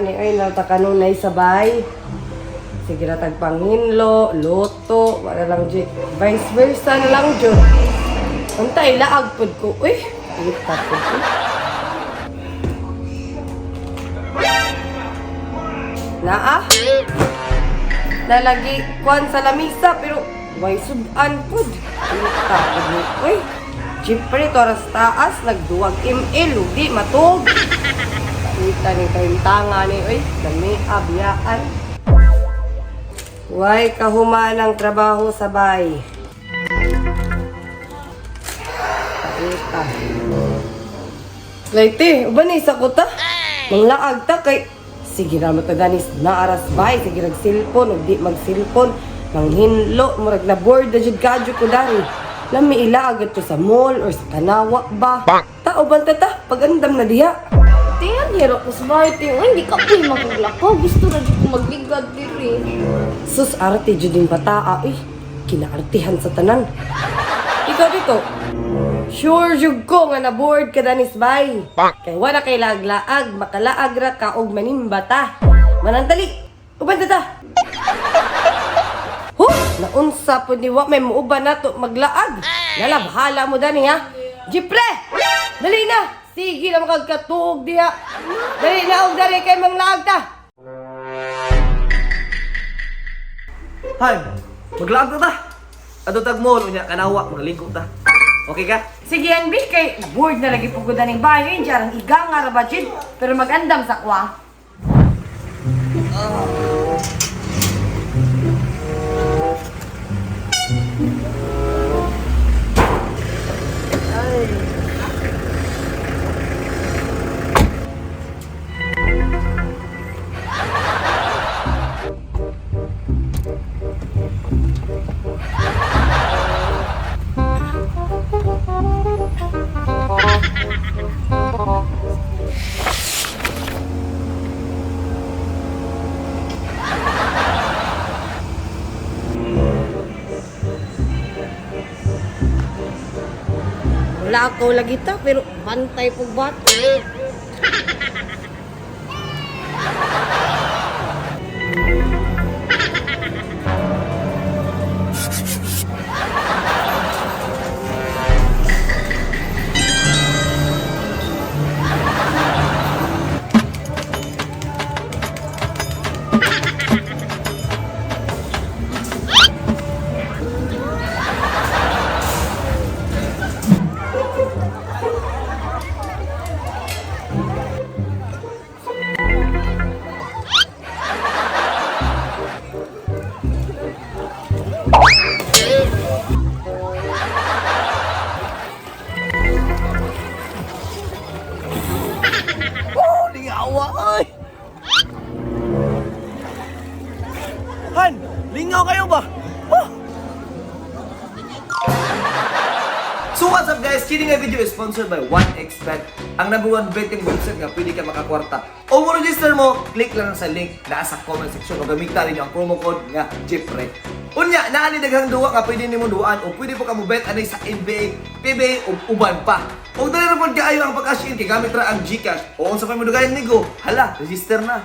Ni ay nata kanunay sabay. Sige na tag panghinlo, luto, wala lang jud. Vice versa na lang jud. Unta ilaag pud ko. Uy, kita pud ko. Naa? Nalagi kwan sa lamisa pero way sudan pud. Kita pud ni. Uy, Siyempre, toras taas, nagduwag ML, di matug. Kita ni kayong tanga ni, uy, dami abiyaan. Way kahuman ang trabaho sabay. Paita. Laite, uban ni sa kuta? Manglaag ta kay sige na mataganis na aras bay, sige nag cellphone ug di mag cellphone, manghinlo, murag na bored na jud kadyo ko dari. Lami ilaag to sa mall or sa Kanawa ba? Ta uban ta ta, pagandam na diha. Tiyan, hero ko sa bahay, tiyan. Uy, hindi ka po yung makaglakaw. Gusto na dyan ko magligad diri. Sus, arte jud yung bataa, eh. Kinaartihan sa tanan. Ikaw dito, sure jud ko nga na-bored ka danis bay. Kay wala kay laag-laag, makalaag ra ka og manimbata. Manantali, uban ta ta. Huh, naunsa po ni wa may muuban na to maglaag. Lala, bahala mo dani ha. Jipre, dali na. Sige na makagkatuog diha. Dali na og dali kay manglaag ta. Hay, maglaag na ta. Ato tag mall unya kanawa maglingkod ta. Okay ka? Sige yan, Bi, kay bored na lagi pugod ng bayo yun. Diyan, ang iga nga ra ba, Jid? Pero magandam sa kwa. Wala ako lagi ta, pero bantay pug bato. Oh, lingawa ay. Han, lingaw kayo ba? Oh. So what's up guys? Kini nga video is sponsored by 1xBet, ang number one betting website nga pwede ka makakwarta. O mo register mo, click lang sa link naa sa comment section o gamitan ninyo ang promo code nga JEPRE. Unya, naa ni daghang duwa nga pwede nimo duwaan o pwede po ka mo bet anay sa NBA, PBA ug uban pa. Og dali ra pod kaayo ang pag-cash in kay gamit ra ang GCash o unsa pa mo dugayan nigo, hala, register na.